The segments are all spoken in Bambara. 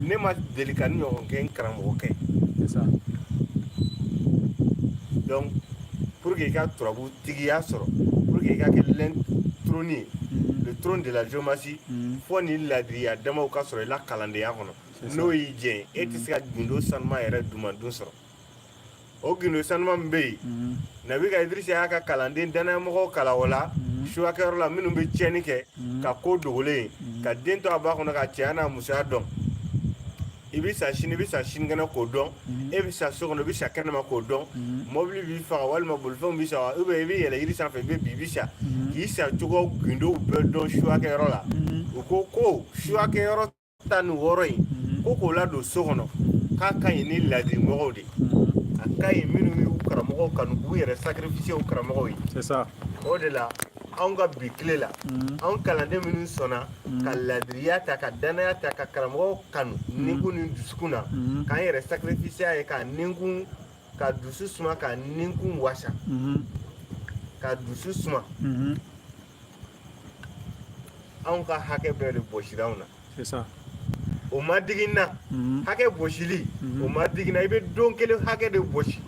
Ne ma deli ka nin ɲɔgɔn kɛ n karamɔgɔkɛ. C'est ça. Donc pour que i ka turabu tigiya sɔrɔ, pour que i ka kɛ l'intrône ye, le trône de la géomancie, fo ni ladiriya damaw ka sɔrɔ i la kalandenya kɔnɔ. N'o y'i jɛ, e tɛ se ka gundo sanuma yɛrɛ duman dun sɔrɔ. O gundo sanuma min bɛ yen, Nabi ka Idirisa y'a ka kalanden danayamɔgɔw kalan o la suwakɛyɔrɔ la, minnu bɛ tiɲɛni kɛ ka ko dogolen ye, ka den to a ba kɔnɔ, ka cɛya n'a musoya dɔn. I bɛ sa sini, i bɛ sa sinikɛnɛ k'o dɔn. E bɛ sa so kɔnɔ, i bɛ sa kɛnɛma k'o dɔn. Mɔbili b'i faga walima bolifɛnw b'i sa, ou bien i bɛ yɛlɛ yiri sanfɛ, i bɛ bin, i bɛ sa. K'i sa cogo gundow bɛɛ dɔn suwakɛyɔrɔ la. U ko ko suwakɛyɔrɔ 16 in, ko k'o ladon so kɔnɔ, k'a ka ɲi ni ladirimɔgɔw de, a ka ɲi minnu y'u karamɔgɔw kanu, k'u yɛrɛ sacrifier u karamɔgɔw ye. C'est ça. O de la, anw ka bi tile la, anw kalanden minnu sɔnna ka ladiriya ta, ka danaya ta, ka karamɔgɔw kanu nikun ni dusukun na, k'an yɛrɛ sacrifier a ye, ka nikun ka dusu suma, ka nikun wasa, ka dusu suma, anw ka hakɛ bɛɛ de bɔsira anw na. C'est ça. O ma digi n na. Hakɛ bɔsili, o ma digi n na. I bɛ don kelen hakɛ de bɔsi,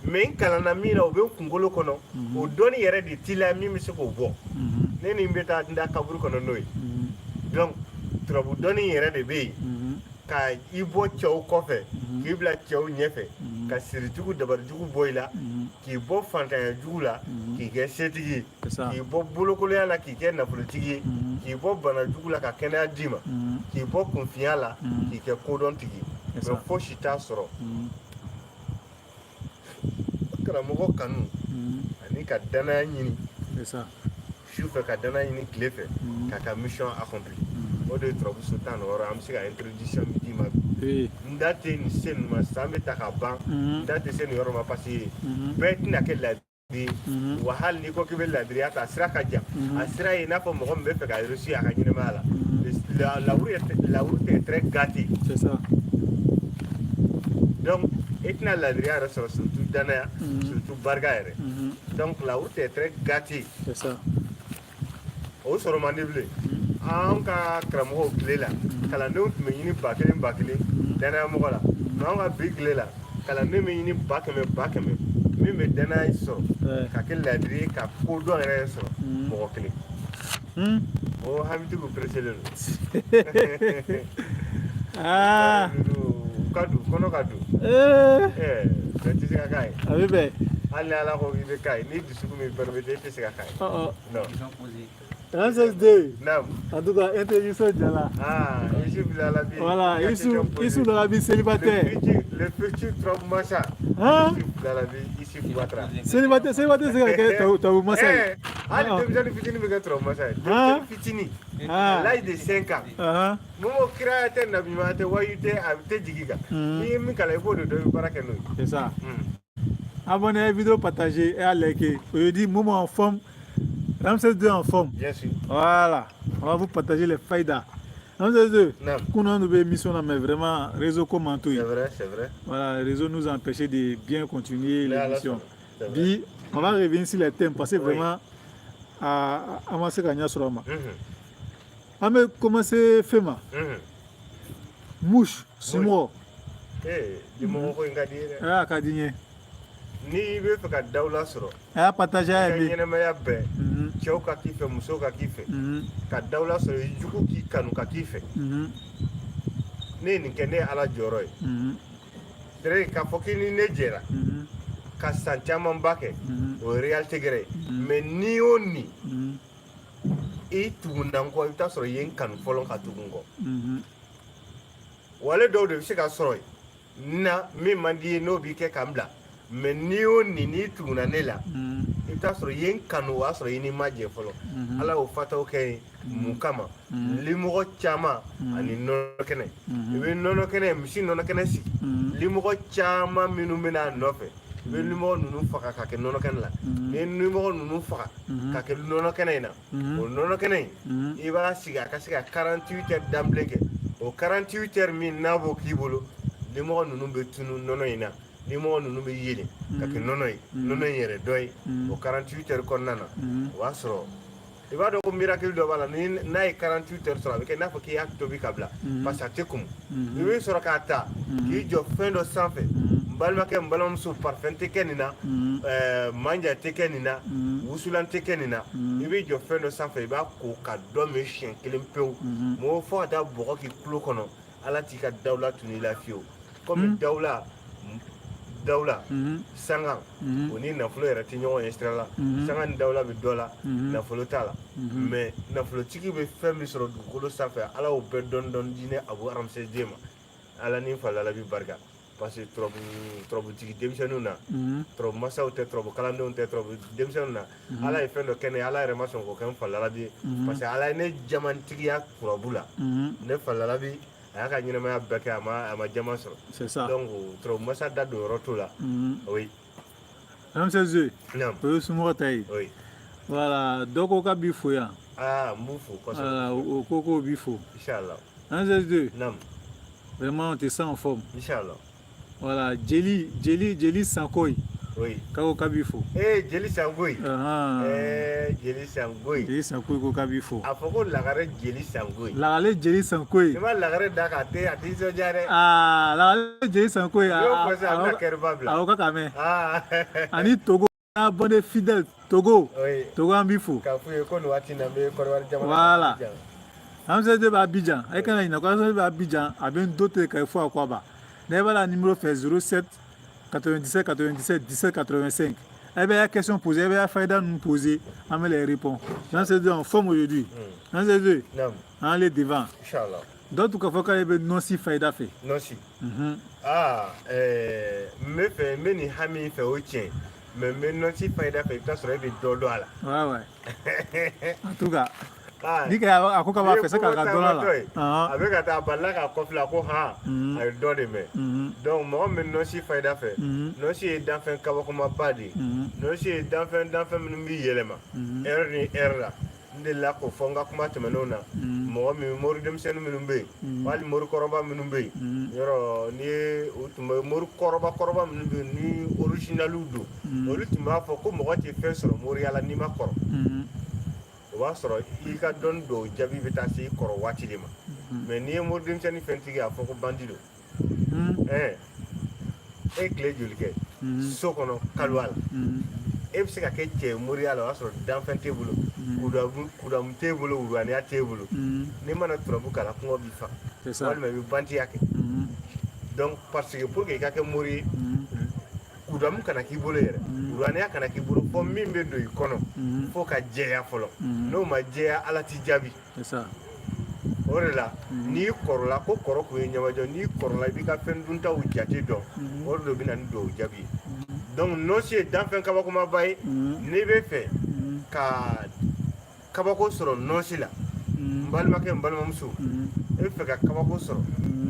mais n kalanna min na, o bɛ kunkolo kɔnɔ. O dɔnni yɛrɛ de t'i la min bɛ se k'o bɔ. Ne ni n bɛ taa n da kaburu kɔnɔ n'o ye. Donc turabu dɔnni yɛrɛ de bɛ yen ka i bɔ cɛw kɔfɛ, k'i bila cɛw ɲɛfɛ, ka sirijugu dabarijugu bɔ i la, k'i bɔ fantanya jugu la, k'i kɛ setigi ye, C'est ça. k'i bɔ bolokolonya la, k'i kɛ nafolotigi ye, k'i bɔ bana jugu la, ka kɛnɛya d'i ma, k'i bɔ kunfinya la, k'i kɛ kodɔntigi ye. C'est Mais ça. fosi t'a sɔrɔ karamɔgɔ kanu ani ka danaya ɲini C'est ça. su fɛ, ka danaya ɲini tile fɛ, k'a ka mission accompli. O de ye turabu so 16. An bɛ se ka introduction min d'i ma, n da tɛ nin se ninnu ma, san bɛ ta ka ban, n da tɛ se nin yɔrɔ ma, parce que bɛɛ tɛna kɛ ladiri ye. Wa hali n'i ko k'i bɛ ladiriya ta, a sira ka jan. A sira ye i n'a fɔ mɔgɔ min bɛ fɛ ka réussir a ka ɲɛnamaya la. La route est très gâtée. C'est ça. Donc e tɛna ladiriya yɛrɛ sɔrɔ, surtout danaya, surtout barika yɛrɛ. Donc la route est très gâtée. C'est ça. O sɔrɔ man di bilen. An ka karamɔgɔw tile la, kalandenw tun bɛ ɲini 1000 1000 danaya mɔgɔ la. Mais an ka bi tile la, kalanden bɛ ɲini 100 000 100 000 min bɛ danaya sɔrɔ ka kɛ ladiri ye, ka kodɔn yɛrɛ sɔrɔ, mɔgɔ kelen. O hamitigiw pereselen don. Ah. U ka don kɔnɔ ka don. Eh. Ɛɛ, bɛɛ tɛ se ka k'a ye. A bɛ bɛn. Hali ni Ala ko k'i bɛ k'a ye, ni dusukun m'i permettre, e tɛ se ka k'a ye. Ɔ ɔ. Non. Ramsès 2. Naam. En tout cas, introduction jala. Ah, Youssouf Lalabi. Voilà, Youssouf, Youssouf Lalabi célibataire. Le futur Trump Massa. Hein? Youssouf Lalabi, Youssouf Ouattara. Célibataire, célibataire, c'est ka kɛ tubabu masa ye. Eh, hali denmisɛnnin fitinin bɛ kɛ Trump masa ye. Hein? Denmisɛnnin fitinin. Ah. L'âge de 5 ans. Momo kira tɛ, nabi ɲuman tɛ, wayu tɛ, a tɛ jigin kan. N'i ye min kalan, i b'o de dɔn, i bɛ baara kɛ n'o ye. C'est ça. Abonnez, vidéo partagée et à liker. Aujourd'hui, Momo en forme. Ramsès 2 en forme. Bien sûr. Voilà. On va vous partager les faïdas. Ramsès 2. Naam. Qu'on a une émission là, mais vraiment, réseau comment tout. C'est vrai, c'est vrai. Voilà, le réseau nous a empêché de bien continuer Là, là, l'émission. c'est vrai. Bi, on va revenir sur les thèmes parce que vraiment, à avancer ka sɔrɔ ma. An bɛ commencer fɛn ma. Mouche, simɔgɔ. Eh, dimɔgɔ ko in ka di ye dɛ. A ka di n ye. N'i bɛ fɛ ka dawula sɔrɔ, A y'a partager, a i ka y'a aimer. ɲɛnamaya bɛɛ, cɛw ka k'i fɛ, musow ka k'i fɛ, ka dawula sɔrɔ, i jugu k'i kanu ka k'i fɛ. Ne ye nin kɛ, ne ye Ala jɔyɔrɔ ye. C'est k'a fɔ k'i ni ne jɛra ka san camanba kɛ, o ye réalité gɛrɛ ye. Mais n'i y'o nin, i tugunna n kɔ, i bɛ taa sɔrɔ i ye n kanu fɔlɔ ka tugu n kɔ. Wale dɔw de bɛ se ka sɔrɔ yen na min man di i ye, n'o b'i kɛ ka n bila. Mais n'i y'o nin, n'i tugunna ne la, i bɛ taa sɔrɔ i ye n kanu, o y'a sɔrɔ i ni ma jɛ fɔlɔ. Ala y'o fataw kɛ yen mun kama? Limɔgɔ caman ani nɔnɔ kɛnɛ. I bɛ nɔnɔ kɛnɛ, misi nɔnɔ kɛnɛ sigi. Limɔgɔ caman minnu bɛ n'a nɔfɛ, i bɛ limɔgɔ ninnu faga ka kɛ nɔnɔ kɛnɛ la. N'i ye limɔgɔ ninnu faga ka kɛ nɔnɔ kɛnɛ in na, o nɔnɔ kɛnɛ in, i b'a sigi a ka se ka 48 heures danbilen kɛ. O 48 heures min n'a b'o k'i bolo, limɔgɔ ninnu bɛ tunu nɔnɔ in na, limɔgɔ ninnu bɛ yelen ka kɛ nɔnɔ ye, nɔnɔ in yɛrɛ dɔ ye. O 48 heures kɔnɔna na, o b'a sɔrɔ I b'a dɔn ko miracle dɔ b'a la, ni n'a ye 48 heures sɔrɔ, a bɛ kɛ i n'a fɔ k'i y'a tobi ka bila, parce que a tɛ kumu. I bɛ sɔrɔ k'a ta k'i jɔ fɛn dɔ sanfɛ. N balimakɛ, n balimamuso, parfum tɛ kɛ nin na, manja tɛ kɛ nin na, wusulan tɛ kɛ nin na. I b'i jɔ fɛn dɔ sanfɛ, i b'a ko ka dɔ min siɲɛ kelen pewu. Mɔgɔ fo ka taa bɔgɔ k'i tulo kɔnɔ, Ala t'i ka dawula tunu i la fiyewu. Komi dawula, dawula, sanga o ni nafolo yɛrɛ tɛ ɲɔgɔn ye sira la. Sanga ni dawula bɛ dɔ la, nafolo t'a la. Mais nafolotigi bɛ fɛn min sɔrɔ dugukolo sanfɛ, Ala y'o bɛɛ dɔɔni dɔɔni di ne Abu Ramsès den ma. Ala ni fa la bi barika, parce que turabutigi denmisɛnninw na, turabu masaw tɛ, turabu kalandenw tɛ, turabu denmisɛnninw na, Ala ye fɛn dɔ kɛ ne ye, Ala yɛrɛ ma sɔn k'o kɛ n fa lalabi, parce que Ala ye ne jamantigiya turabu la. Ne fa lalabi, a y'a ka ɲɛnamaya bɛɛ kɛ, a ma jama sɔrɔ. C'est ça. Donc turabu masa da don yɔrɔ t'o la. Oui. Ramsès 2. Naam. O ye somɔgɔ ta ye. Oui. Voilà, dɔ ko k'a b'i fo yan. Aa, n b'u fo kosɛbɛ. Voilà, o ko k'o b'i fo. Inchallah. Ramsès 2. Naam. Vraiment, on te sent en forme. Inchallah. Voilà, Jeli, Jeli, Jeli Sankoy. Oui. K'a ko k'a b'i fo. Eh, Jeli Sankoy. Eh, Jeli Sankoy. Jeli Sankoy ko k'a b'i fo. A fɔ ko Lagare Jeli Sankoy. Lagare Jeli Sankoy. I ma Lagare da k'a tɛ, a tɛ nisɔndiya dɛ. Aa, Lagare Jeli Sankoy. N'i y'o fɔ sisan, a bɛna kɛriba bila. Awɔ, k'a mɛn. Ah. Ani Togo, abonné fidèle Togo. Oui. Togo, an b'i fo. K'a f'u ye ko nin waati in na, n bɛ Kɔdiwari jamana. Voilà. Ramsès 2 bɛ Abidjan. E kana ɲinɛ ko Ramsès 2 bɛ Abidjan, a bɛ n do ten ka fɔ a ko aba. N'e b'a la numéro fɛ, 07 97 97 17 85. Eh bien, il y a question posée, eh bien, il y a faïda nous poser, on va les répondre. Ramsès 2 en forme aujourd'hui. Ramsès 2, Naam. on est devant. Inchallah. D'autres cas, faut qu'il y ait nɔsi fayida fɛ. Nɔsi. Aa, n bɛ fɛ, n bɛ nin hami fɛ, o tiɲɛ. Mais n bɛ nɔsi fayida fɛ, i bɛ taa sɔrɔ e bɛ dɔ dɔn a la. Ouais. En tout cas, Ah. ni ka a ko k'a b'a fɛ se k'a ka dɔn a la. A bɛ ka taa, a balila k'a kɔfilɛ, a ko han, a ye dɔ de mɛn. Donc mɔgɔ min bɛ nɔsi fayida fɛ, nɔsi ye danfɛn kabakomaba de ye. Nɔsi ye danfɛn, danfɛn minnu bɛ yɛlɛma heure ni heure la. N delila k'o fɔ n ka kuma tɛmɛnenw na. Mɔgɔ min, mori denmisɛnnin minnu bɛ yen, hali mori kɔrɔba minnu bɛ yen, yɔrɔ n'i ye o tun bɛ mori kɔrɔba kɔrɔba minnu bɛ yen ni originaliw don, olu tun b'a fɔ ko mɔgɔ tɛ fɛn sɔrɔ moriya la n'i ma kɔrɔ. O b'a sɔrɔ i ka dɔnni dɔw jaabi bɛ taa se i kɔrɔ waati de ma. Mais n'i ye mori denmisɛnnin fɛntigi, a fɔ ko bandit don. Ɛɛ, e tile joli kɛ so kɔnɔ kaliwa la? E bɛ se ka kɛ cɛ ye moriya la, o y'a sɔrɔ danfɛn t'e bolo, kudamu t'e bolo, wuraniya t'e bolo. N'i mana turabu kalan, kɔngɔ b'i fa, walima i bɛ bantiya kɛ. Donc parce que pour que i ka kɛ mori ye, kudamu kana k'i bolo yɛrɛ, wuraniya kana k'i bolo, fɔ min bɛ don i kɔnɔ fo ka jɛya fɔlɔ. N'o ma jɛya, Ala t'i jaabi. O de la, n'i kɔrɔla, ko kɔrɔ kun ye ɲamajɔ, n'i kɔrɔla, i b'i ka fɛn duntaw jate dɔn. O de bɛ na ni duwawu jaabi ye. Donc nɔsi ye danfɛn kabakomaba ye. N'i bɛ fɛ ka kabako sɔrɔ nɔsi la, n balimakɛ, n balimamuso, e bɛ fɛ ka kabako sɔrɔ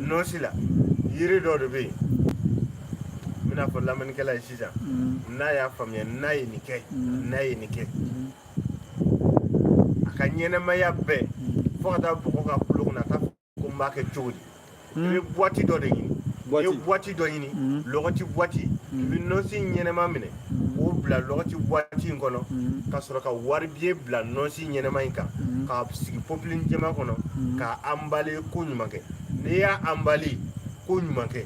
nɔsi la, yiri dɔ de bɛ yen, n bɛna fɔ lamɛnnikɛla ye sisan, n'a y'a faamuya, n'a ye nin kɛ, n'a ye nin kɛ, a ka ɲɛnɛmaya bɛɛ fo ka taa bɔgɔ ka kulo kɔnɔ, a t'a fɔ ko n b'a kɛ cogo di. I bɛ boîte dɔ de ɲini. N'i ye boîte dɔ ɲini, lɔgɔti boîte, i bɛ nɔsi ɲɛnɛma minɛ k'o bila lɔgɔti boîte in kɔnɔ, ka sɔrɔ ka waribiye bila nɔsi ɲɛnɛma in kan, k'a sigi popeline jɛman kɔnɔ, k'a emballer ko ɲuman kɛ. N'i y'a emballer ko ɲuman kɛ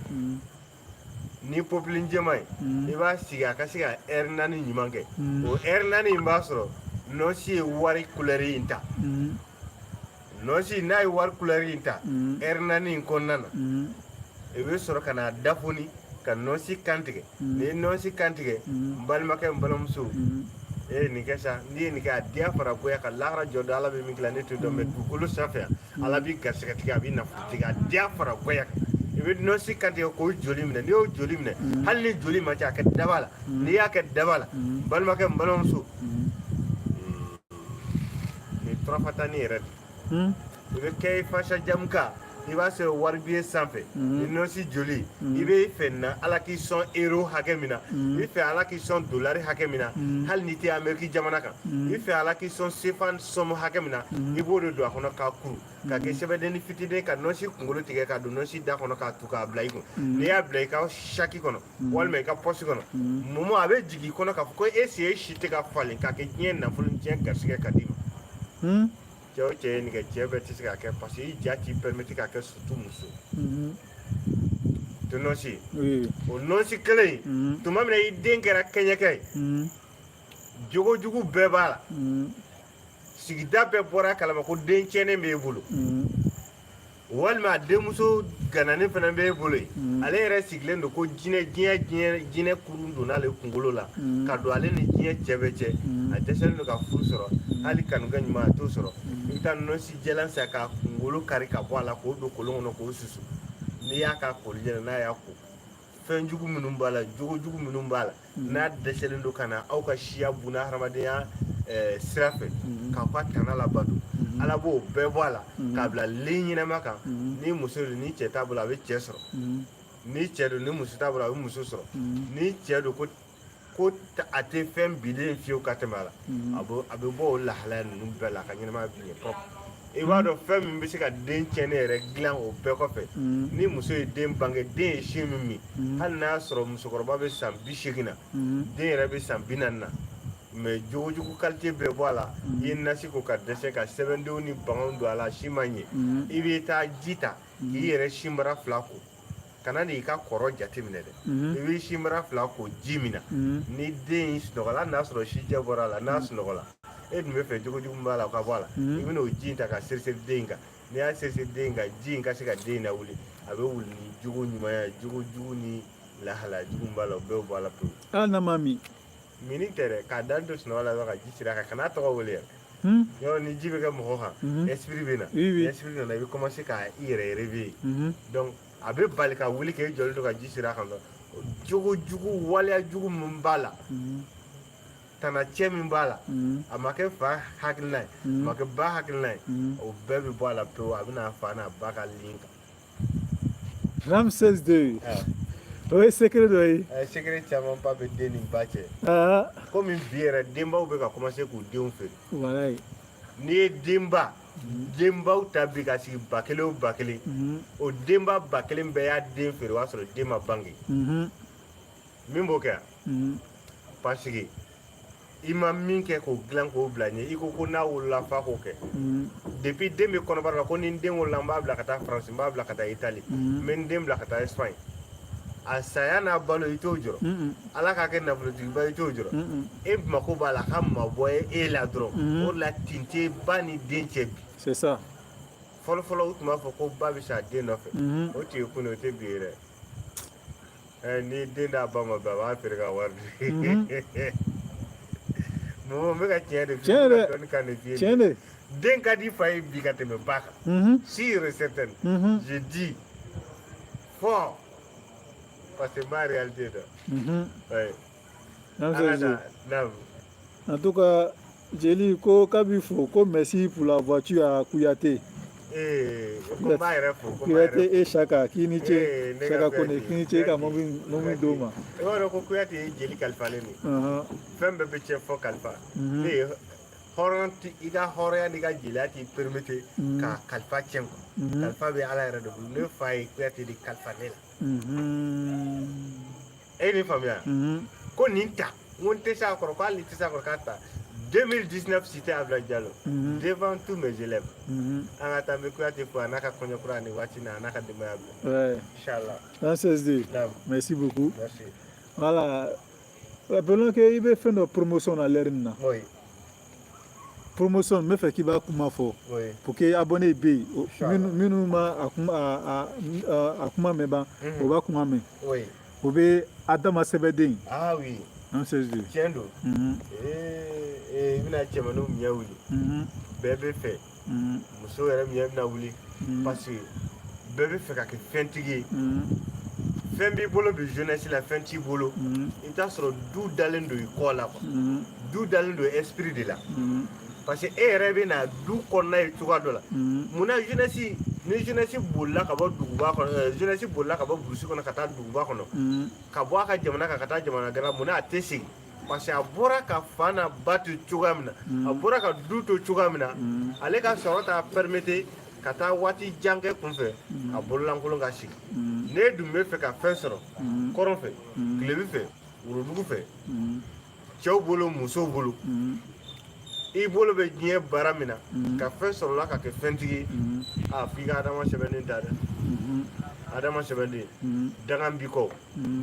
ni popeline jɛman ye, i b'a sigi a ka se ka heure 4 ɲuman kɛ. O heure 4 in b'a sɔrɔ nɔsi ye wari couleur in ta. Nɔsi n'a ye wari couleur in ta heure 4 in kɔnɔna na, i bɛ sɔrɔ ka n'a dafoni ka nɔsi kan tigɛ. N'i ye nɔsi kan tigɛ, n balimakɛ, n balimamuso, e ye nin kɛ sa, n'i ye nin kɛ, a diya fara goya ka lahara jɔ don. Ala bɛ min dilan, ne t'o dɔn, mais dugukolo sanfɛ yan, Ala b'i garisɛgɛ tigɛ, a b'i nafolo tigɛ, a diya fara goya kan. I bɛ nɔsi kan tigɛ k'o joli minɛ. N'i y'o joli minɛ, hali ni joli man ca, a kɛ daba la. N'i y'a kɛ daba la, n balimakɛ, n balimamuso, nin turafatani yɛrɛ de, i bɛ kɛ fasa jamuka, i b'a sɔrɔ waribiye sanfɛ ni nɔsi joli. I bɛ fɛ na Ala k'i sɔn euro hakɛ min na, i bɛ fɛ Ala k'i sɔn dolari hakɛ min na, hali n'i tɛ Amérique jamana kan, i bɛ fɛ Ala k'i sɔn CFA somme hakɛ min na, i b'o de don a kɔnɔ k'a kuru k'a kɛ sɛbɛdenni fitinin, ka nɔsi kunkolo tigɛ k'a don nɔsi da kɔnɔ, k'a tu k'a bila i kun. N'i y'a bila i ka saki kɔnɔ walima i ka poche kɔnɔ, moment a bɛ jigin i kɔnɔ k'a fɔ ko e si e si tɛ ka falen k'a kɛ diɲɛ nafolo, diɲɛ garisɛgɛ ka d'i ma. Cɛ o cɛ ye nin kɛ, cɛ bɛɛ tɛ se k'a kɛ, parce que i ja t'i permettre k'a kɛ, surtout muso. To nɔnsi. O nɔnsi kelen in, tuma min na i den kɛra kɛɲɛkɛ ye, jogo jugu bɛɛ b'a la, sigida bɛɛ bɔra a kalama ko den tiɲɛnen b'e bolo, walima a denmuso gananen fana b'e bolo yen. Ale yɛrɛ sigilen don ko jinɛ, diɲɛ diɲɛ jinɛ kurun donna ale kunkolo la ka don ale ni diɲɛ cɛ bɛɛ cɛ. A dɛsɛlen don ka furu sɔrɔ, hali kanukɛ ɲuman a t'o sɔrɔ. I bɛ taa nɔnsi jalan san k'a kunkolo kari ka bɔ a la, k'o don kolon kɔnɔ k'o susu. N'i y'a k'a kolijɛ la, n'a y'a ko, fɛn jugu minnu b'a la, jogo jugu minnu b'a la, n'a dɛsɛlen don ka na aw ka siya buna hadamadenya sira fɛ k'aw ka tana labato, Ala b'o bɛɛ bɔ a la k'a bila ligne ɲɛnama kan. Ni muso don, ni cɛ t'a bolo, a bɛ cɛ sɔrɔ. Ni cɛ don, ni muso t'a bolo, a bɛ muso sɔrɔ. Ni cɛ don ko a tɛ fɛn bilen fiyewu ka tɛmɛ a la, a bɛ bɔ o lahalaya ninnu bɛɛ la, a ka ɲɛnamaya bɛ ɲɛ propre. I b'a dɔn fɛn min bɛ se ka den tiɲɛnen yɛrɛ dilan o bɛɛ kɔfɛ, ni muso ye den bange, den ye sin min min, hali n'a y'a sɔrɔ musokɔrɔba bɛ san 80 na, den yɛrɛ bɛ san 40 na, mais jogojugu qualité bɛɛ bɔ a la. I ye nasi ko ka dɛsɛ ka sɛbɛndenw ni baganw don a la, si ma ɲɛ, i bɛ taa ji ta k'i yɛrɛ sinbara fila ko. Kana n'i ka kɔrɔ jateminɛ dɛ. I b'i sinbara fila ko ji min na, ni den sunɔgɔla, n'a sɔrɔ sijɛ bɔra a la, n'a sunɔgɔla, e dun bɛ fɛ jogojugu min b'a la o ka bɔ a la, i bɛna o ji in ta ka seri den in kan. N'i y'a seri den in kan, ji in ka se ka den in lawuli, a bɛ wuli ni jogo ɲumanya, jogo jugu ni lahalaya jugu min b'a la, o bɛɛ bɛ bɔ a la pewu. Hali n'a ma min? Mini tɛ dɛ, k'a dan to sunɔgɔ la dɔrɔn ka ji siri a kan, kan'a tɔgɔ wele yɛrɛ. Yɔrɔ ni ji bɛ kɛ mɔgɔ kan, esprit bɛ na. Ni esprit nana, i bɛ commencer ka i yɛrɛ réveiller. Donc a bɛ bali ka wuli k'e jɔlen to ka ji siri a kan dɔrɔn, jogo jugu, waleya jugu min b'a la, tana cɛ min b'a la, a ma kɛ fa hakilina ye, a ma kɛ ba hakilina ye, o bɛɛ bɛ bɔ a la pewu, a bɛna fa n'a ba ka ligne kan. Ramsès II, o ye secret dɔ ye. Secret camanba bɛ den ni ba cɛ. Komi bi yɛrɛ, denbaw bɛ ka commencer k'u denw feere. Walayi. N'i ye denbaw ta bi ka sigi 1000 o 1000, o denba 1000 bɛɛ y'a den feere, o y'a sɔrɔ den ma bange. Min b'o kɛ yan, parce que i ma min kɛ k'o dilan k'o bila ɲɛ, i ko ko n'a wolola fa k'o kɛ. Depuis den bɛ kɔnɔbara la, ko ni n den wolola, n b'a bila ka taa France, n b'a bila ka taa Italie, n bɛ n den bila ka taa Espagne. A saya n'a balo, i t'o jɔrɔ. Ala k'a kɛ nafolotigiba, i t'o jɔrɔ. E mako b'a la a ka mabɔ e la dɔrɔn. O de la tin tɛ ba ni den cɛ bi. C'est ça. Fɔlɔ fɔlɔ, u tun b'a fɔ ko ba bɛ sa den nɔfɛ. O tun ye kun ye, o tɛ bi ye dɛ. Ni den d'a ba ma bi, a b'a feere ka wari di. Mɔgɔ n bɛ ka tiɲɛ de f'i ye. Tiɲɛ dɛ. Dɔnni kan de f'i ye. Tiɲɛ de. Den ka di fa ye bi ka tɛmɛ ba kan. Sûr et certain. Je dis fort parce que ma réalité dɔn. Ouais. Ramsès II. Naam. En tout cas, Jeli ko k'a b'i fo, ko merci pour la voiture à Kouyaté. Ee, ko n b'a yɛrɛ fo, ko n b'a yɛrɛ Kouyaté et Chaka, k'i ni ce. Eh, ne ka Chaka Kone, Kouyaté. k'i ni ce i ka mobili d'o ma. I b'a dɔn ko Kouyaté ye jeli kalifalen de ye. Fɛn bɛɛ bɛ tiɲɛ fɔ kalifa. Ne ye hɔrɔn ti, i ka hɔrɔnya n'i ka jeliya t'i permettre ka kalifa tiɲɛ quoi. Kalifa bɛ Ala yɛrɛ de bolo. Ne fa ye Kouyaté de kalifa ne la. E ye nin faamuya? Ko nin ta, n ko n tɛ se a kɔrɔ, ko hali ni tɛ se a kɔrɔ k'a ta. 2019, cité Abdoulaye Diallo, devant tous mes élèves. An ka taa, n bɛ Kouyaté fo a n'a ka kɔɲɔ kura ni waati na, a n'a ka denbaya bɛɛ. Inchallah. Ramsès II. Naam. Merci beaucoup. Merci. Voilà. Rappelons que i bɛ fɛn dɔ promotion na l'heure nin na. Promotion, n bɛ fɛ k'i b'a kuma fɔ. Pour que abonné bɛ yen, Inchallah. minnu ma a kuma a kuma mɛn ban, o b'a kuma mɛn. O bɛ Adama sɛbɛnden. Ah oui. Ramsès II. Tiɲɛ don. Ee, i bɛna cɛmaninw ɲɛ wuli. Bɛɛ bɛ fɛ. Muso yɛrɛ ɲɛ bɛna wuli. Parce que bɛɛ bɛ fɛ ka kɛ fɛntigi ye. Fɛn b'i bolo bi jeunesse la, fɛn t'i bolo. I bɛ taa sɔrɔ du dalen don i kɔ la quoi. Du dalen don esprit de la. Parce que e yɛrɛ bɛ na du kɔnɔna ye cogoya dɔ la. Munna jeunesse, ni jeunesse bolila ka bɔ duguba kɔnɔ, jeunesse bolila ka bɔ brousse kɔnɔ ka taa duguba kɔnɔ, ka bɔ a ka jamana kan ka taa jamana gɛrɛ la, munna a tɛ segin? Parce que a bɔra ka fa n'a ba to cogoya min na, a bɔra ka du to cogoya min na, ale ka sɔrɔ t'a permettre ka taa waati jan kɛ kunfɛ, a bololankolon ka sigi. Ne dun bɛ fɛ ka fɛn sɔrɔ kɔrɔn fɛ, tilebin fɛ, worodugu fɛ, cɛw bolo, musow bolo. I bolo bɛ diɲɛ baara min na ka fɛn sɔrɔ la ka kɛ fɛntigi ye, a f'i ka adama sɛbɛnden ta dɛ. Adama sɛbɛnden, dangan b'i kɔ,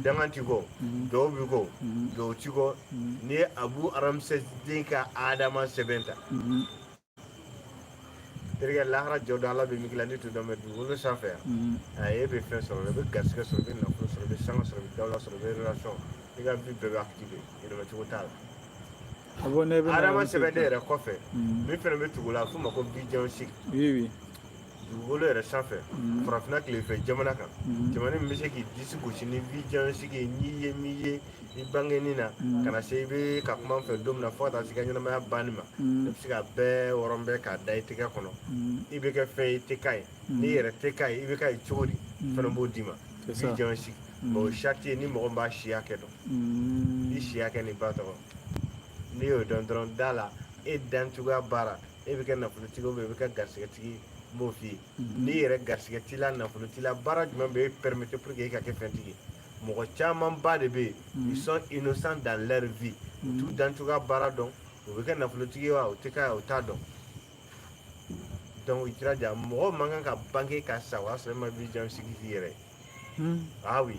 dangan t'i kɔ, dɔw b'i kɔ, dɔw t'i kɔ. N'i ye Abu Ramsès den ka adama sɛbɛn ta, terikɛ, lahara jɔ don, Ala bɛ min k'i la ne t'o dɔn, mɛ dugukolo sanfɛ yan, a e bɛ fɛn sɔrɔ, i bɛ garisɛgɛ sɔrɔ, i bɛ nafolo sɔrɔ, i bɛ sanga sɔrɔ, i bɛ dawula sɔrɔ, i bɛ relation, i ka vie bɛɛ bɛ activé, yɛlɛmacogo t'a la. Ah bon, ne bɛna Adama sɛbɛnden yɛrɛ kɔfɛ, min fana bɛ tugu la, a f'o ma ko vision six. Oui, oui. Dugukolo yɛrɛ sanfɛ, farafinna tilefɛ jamana kan, jamana min bɛ se k'i disi gosi ni vision six ye, n'i ye min ye i bangeni na ka na se i bɛ ka kuma n fɛ don min na fo ka taa se i ka ɲɛnamaya banni ma, i bɛ se ka bɛɛ wɔrɔn bɛɛ k'a da i tɛgɛ kɔnɔ. I bɛ kɛ fɛn ye, i tɛ k'a ye, n'i yɛrɛ tɛ k'a ye, i bɛ k'a ye cogo di, fana b'o d'i ma. C'est ça. Vision six, mais o sarati ye ni mɔgɔ min b'a si hakɛ dɔn, i si hakɛ ni ba tɔgɔ, n'i y'o dɔn dɔrɔn, da la e dan cogoya baara, e bɛ kɛ nafolotigi ou bien e bɛ kɛ garisɛgɛtigi, n b'o f'i ye. N'i yɛrɛ garisɛgɛ t'i la, nafolo t'i la, baara jumɛn bɛ e permettre pour que e ka kɛ fɛntigi ye? Mɔgɔ camanba de bɛ yen, ils sont innocents dans leur vie, u t'u dan cogoya baara dɔn, u bɛ kɛ nafolotigi ye wa u tɛ k'a ye, u t'a dɔn. Donc i jilaja, mɔgɔ man kan ka bange ka sa o y'a sɔrɔ e ma vision sigi k'i yɛrɛ ye. Ah oui,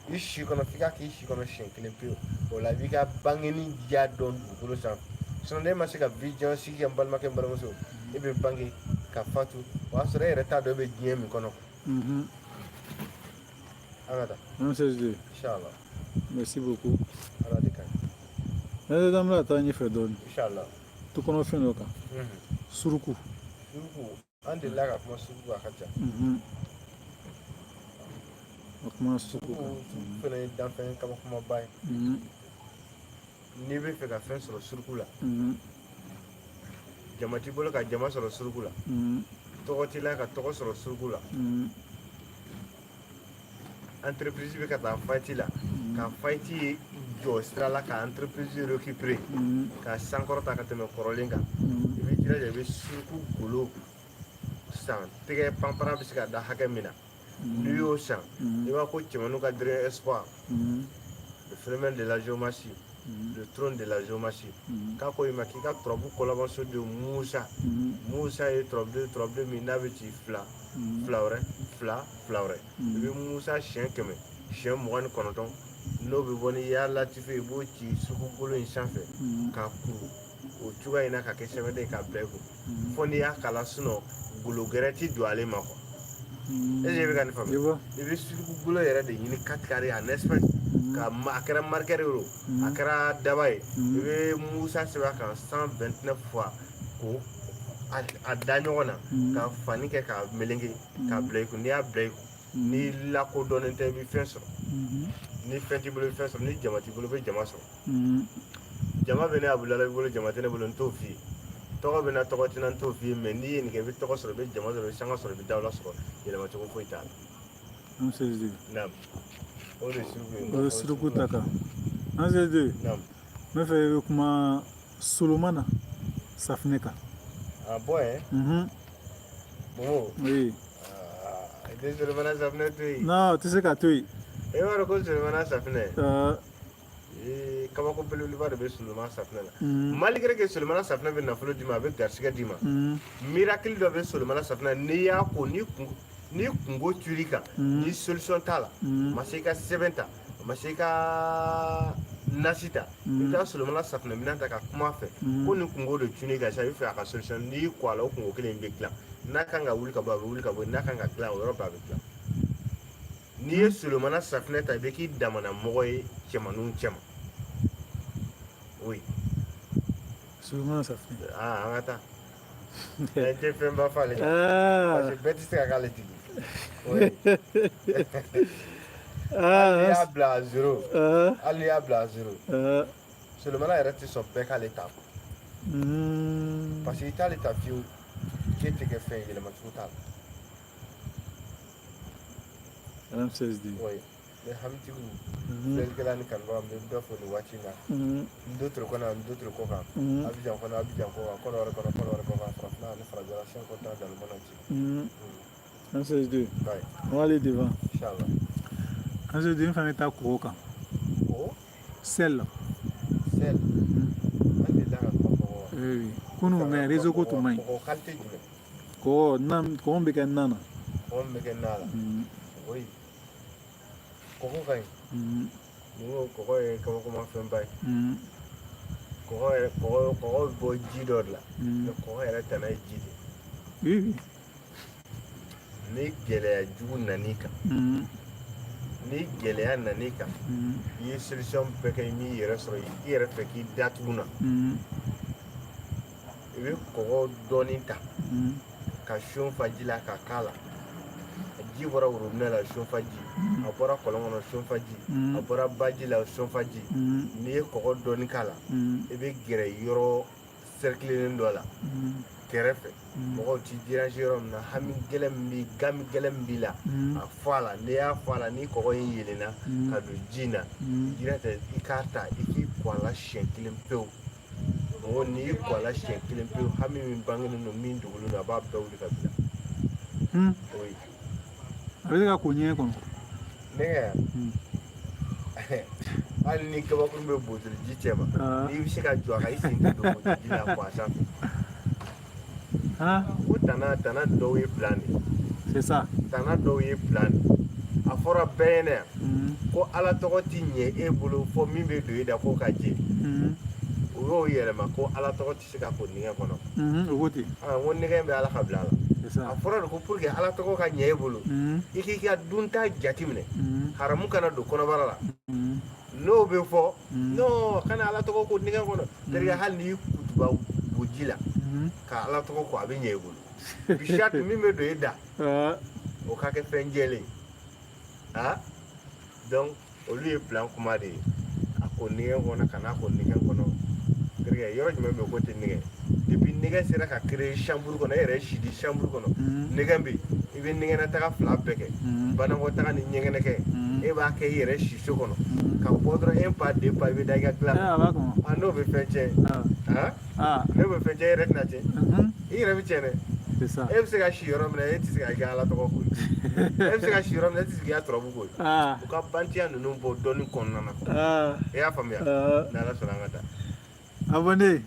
i si kɔnɔ, f'i ka k'i si kɔnɔ siɲɛ kelen pewu, o la i b'i ka bangeni diya dɔn dugukolo sanfɛ. Sinon n'e ma se ka vision sigi kɛ, n balimakɛ, n balimamuso, e bɛ bange ka fatu, o y'a sɔrɔ e yɛrɛ t'a dɔn e bɛ diɲɛ min kɔnɔ. An ka taa. Ramsès 2. Inshallah. Merci beaucoup. Ala de ka ɲi. Ne an bɛna taa ɲɛfɛ dɔɔnin. Inshallah. Tu kɔnɔ fɛn dɔ kan, suruku. Suruku, an delila ka kuma suruku, a ka ca. A kuma suruku Suruku kan. Suruku fana ye danfɛn kabakomaba ye. N'i bɛ fɛ ka fɛn sɔrɔ suruku la, jama t'i bolo ka jama sɔrɔ suruku la, tɔgɔ t'i la ka tɔgɔ sɔrɔ suruku la, entreprise bɛ ka taa faillite la, ka faillite jɔ sira la, ka entreprise récupérer, ka sankɔrɔta ka tɛmɛ kɔrɔlen kan, i bɛ jilaja i bɛ suruku golo san, tɛgɛ panpara bɛ se ka da hakɛ min na, n'i y'o san, i b'a ko cɛmaninw ka dernier espoir, le phénomène de la géomancie, le trône de la géomancie, k'a ko i ma k'i ka turabu kɔlɔbɔso de Musa. Musa ye turabu turabu min n'a bɛ ci fila fila wɛrɛ fila fila wɛrɛ, i bɛ Musa siɲɛ 100, siɲɛ 29, n'o bɛ bɔ ni ya latife, i b'o ci sugukolo in sanfɛ k'a kuru o cogoya in na ka kɛ sɛbɛnden ye k'a bila i kun, fo n'i y'a kala, sinɔn golo gɛrɛ ti don ale ma quoi. Est ce que i bɛ ka nin faamuya? I bɛ surukugolo yɛrɛ de ɲini quatre carré en espèce, ka a kɛra marqueur ye o, a kɛra daba ye, i bɛ Musa sɛbɛn a kan 129 fois k'o a da ɲɔgɔn na, ka fani kɛ k'a meleke k'a bila i kun. N'i y'a bila i kun, n'i lakodɔnnen tɛ, i bɛ fɛn sɔrɔ. Ni fɛn t'i bolo, i bɛ fɛn sɔrɔ. Ni jama t'i bolo, i bɛ jama sɔrɔ. Jama bɛ ne Abudulayi bolo, jama tɛ ne bolo, n t'o f'i ye. Tɔgɔ bɛ na, tɔgɔ tɛ na, n t'o f'i ye. Mɛ n'i ye nin kɛ, i bɛ tɔgɔ sɔrɔ, i bɛ jama sɔrɔ, i bɛ sanga sɔrɔ, i bɛ dawula sɔrɔ, yɛlɛmacogo foyi t'a la. Ramsès 2. Naam, o de ye suruku ye. O ye suruku ta kan. Ramsès 2. Naam. N bɛ fɛ i bɛ kuma Solomana safinɛ kan. Ah bon hein? Momo. Oui. Ah, i tɛ Solomana safinɛ to yen. Non, o tɛ se ka to yen. E b'a dɔn ko Solomana safinɛ, ee, kabako belebeleba de bɛ Solomana safinɛ la. Malgré que Solomana safinɛ bɛ nafolo d'i ma, a bɛ garisɛgɛ d'i ma, miracle dɔ bɛ Solomana safinɛ, n'i y'a ko, ni kun ni kungo cur'i kan, ni solution t'a la, ma se i ka sɛbɛn ta, ma se i ka nasi ta, i bɛ taa Solomana safinɛ minɛn ta ka kuma a fɛ ko nin kungo de cun'i kan sisan, i bɛ fɛ a ka solution. N'i y'i ko a la, o kungo kelen in bɛ dilan. N'a kan ka wuli ka bɔ, a bɛ wuli ka bɔ. N'a kan ka dilan, o yɔrɔ bɛɛ a bɛ dilan. N'i ye Solomana safinɛ ta, i bɛ k'i damana mɔgɔ ye cɛmaninw cɛma, oui. Solomana safinɛ. Ah, an ka taa, n tɛ fɛnba f'ale la parce que bɛɛ tɛ se ka k'ale tigi, oui. Hali n'i y'a bila à zéro, hali n'i y'a bila à zéro, Solomana yɛrɛ tɛ sɔn bɛɛ k'ale ta, parce que i t'ale ta fiyewu k'e tɛ kɛ fɛn ye, yɛlɛmacogo t'a la. Ramsès 2. Oui, ne hamitigiw, filɛlikɛla ni kanubaga, n bɛ bɛɛ fo nin waati in na, n dotoro kɔnɔ, n dotoro kɔ kan, Abidjan kɔnɔ, Abidjan kɔ kan, Kɔnɔwari kɔnɔ, Kɔnɔwari kɔ kan, farafinna ani farajɛla, siyɛn kɔntan dans le monde entier. Ramsès 2. Ouais. On va aller devant. Inchallah. Ramsès 2, n fana bɛ taa kɔgɔ kan. O Sel. Sel, an delila ka kuma kɔgɔ wa? Oui, kunun, mais réseau ko tun man ɲi. Kɔgɔ qualité jumɛn? Kɔgɔ nan, kɔgɔ min bɛ kɛ nan na. Kɔgɔ min bɛ kɛ na la. Oui, kɔgɔ ka ɲi. Ni ko kɔgɔ ye kabakomafɛnba ye. Kɔgɔ yɛrɛ, kɔgɔ bɛ bɔ ji dɔ de la. Mais kɔgɔ yɛrɛ tana ye ji de ye. Oui oui. Ni gɛlɛya jugu nan'i kan, ni gɛlɛya nan'i kan, i ye solution bɛɛ kɛ, i m'i yɛrɛ sɔrɔ, i yɛrɛ fɛ k'i datugu na, i bɛ kɔgɔ dɔɔnin ta ka son fa ji la ka k'a la. Ji bɔra worobinɛ la, son fa ji, a bɔra kɔlɔn kɔnɔ, son fa ji, a bɔra baji la, son fa ji. N'i ye kɔgɔ dɔɔnin k'a la, i bɛ gɛrɛ yɔrɔ cerclenen dɔ la kɛrɛfɛ, mɔgɔw t'i déranger yɔrɔ min na, hami gɛlɛn min b'i, gami gɛlɛn min b'i la, a fɔ a la. N'i y'a fɔ a la, ni kɔgɔ in yeelenna ka don ji in na, jira tɛ, i k'a ta, i k'i ko a la siɲɛ kelen pewu. Mɔgɔ, n'i y'i ko a la siɲɛ kelen pewu, hami min bangenen don, min dogolen don, a b'a bɛɛ wuli ka bila. Oui. A bɛ se ka ko ɲɛgɛn kɔnɔ? Ne ka hali ni kabakuru bɛ botoli ji cɛ ma, n'i bɛ se ka jɔ a kan, i sen tɛ don botoli ji la, ko a sanfɛ. Ko tana dɔw ye plan de ye. C'est ça. Tana dɔw ye plan de ye. A fɔra bɛɛ ɲɛna yan ko Ala tɔgɔ ti ɲɛ e bolo fɔ min bɛ don e da k'o ka jɛ. O y'o yɛlɛma ko Ala tɔgɔ tɛ se ka ko dingɛ kɔnɔ. O ko ten. Ah, n ko nɛgɛ bɛ Ala ka bila a la. C'est ça. A fɔra de ko pour que Ala tɔgɔ ka ɲɛ e bolo, i k'i ka dunta jateminɛ, haramu kana don kɔnɔbara la. N'o bɛ fɔ, non, kana Ala tɔgɔ ko dingɛ kɔnɔ. Terikɛ, hali n'i kutuba bo ji la ka Ala tɔgɔ ko, a bɛ ɲɛ e bolo. Bisiyatu min bɛ don e da, o ka kɛ fɛn jɛlen ye. Ah, donc olu ye plan kuma de ye. A ko nɛgɛ kɔnɔ, ka n'a ko nɛgɛ kɔnɔ. Terikɛ, yɔrɔ jumɛn bɛ yen ko tɛ nɛgɛ? Depuis nɛgɛ sera ka créer chambre kɔnɔ, e yɛrɛ si di chambre kɔnɔ, nɛgɛ bɛ yen, i bɛ nɛgɛnna fila bɛɛ kɛ, banakɔtaga ni ɲɛgɛnɛ kɛ, e b'a kɛ i yɛrɛ siso kɔnɔ, ka bɔ dɔrɔn, un pas, deux pas, i bɛ da i ka dilan. A b'a kɔnɔ. Ah, n'o bɛ fɛn tiɲɛ. Ah, n'o bɛ fɛn tiɲɛ, e yɛrɛ tɛna tiɲɛ. I yɛrɛ bɛ tiɲɛ dɛ. C'est ça. E bɛ se ka si yɔrɔ min na, e tɛ se ka i ka Ala tɔgɔ ko ye. E bɛ se ka si yɔrɔ min na, e tɛ se k'i ka turabu ko ye. U ka bantiya ninnu bɔ dɔnni kɔnɔna na. I y'a faamuya? N'Ala sɔnna, an ka taa. Abonnés,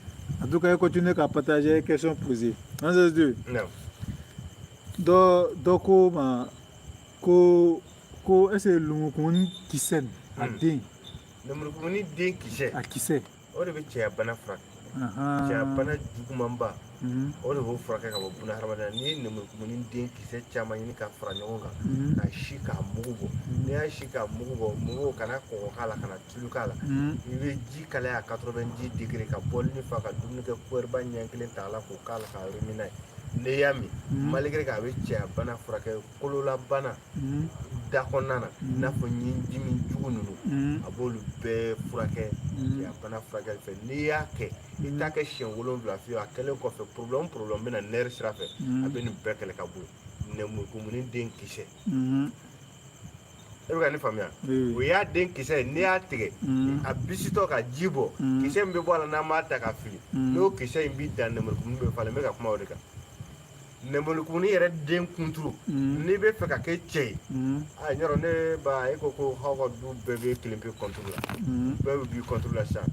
en tout cas, continuez à partager les questions posées. 1, 2. Non. Dɔ ko ma ko est-ce que lumukumuni kisɛ nin, a den? Lemurukumuni den kisɛ. A kisɛ. O de bɛ cɛya bana furakɛ. Cɛya bana jugumanba, o de b'o furakɛ ka bɔ buna hadamadenya. N'i ye lemurukumuni den kisɛ caman ɲini ka fara ɲɔgɔn kan, ka si k'a mugu bɔ, n'i y'a si k'a mugu bɔ, mugu kana kɔgɔ k'a la, kana tulu k'a la, i bɛ ji kalaya 90 degré, ka bɔlini fa, ka dumuni kɛ cuillère ɲɛ kelen ta a la k'o k'a la k'a remini n'a ye. N'i y'a min, malgré que a bɛ cɛya bana furakɛ, kololabana da kɔnɔna na, i n'a fɔ ɲindimi jugu ninnu, a b'olu bɛɛ furakɛ cɛya bana furakɛli fɛ. N'i y'a kɛ, i t'a kɛ siɲɛ 7 fiyewu. A kɛlen kɔfɛ, problème bɛ na nerf sira fɛ, a bɛ nin bɛɛ kɛlɛ ka bɔ yen. Nɛmurukumuni den kisɛ, e bɛ ka ne faamuya? O y'a den kisɛ ye. N'i y'a tigɛ, a bisitɔ ka ji bɔ, kisɛ min bɛ bɔ a la, n'an b'a ta ka fili, n'o kisɛ in b'i dan, nɛmurukumuni bɛ falen. N bɛ ka kuma o de kan. Nɛmurukumuni yɛrɛ den kunturu, n'i bɛ fɛ ka kɛ cɛ ye, a yɔrɔ ne ba, e ko aw ka du bɛɛ bɛ kelen pe contre la, bɛɛ bɛ b'i contre la sisan.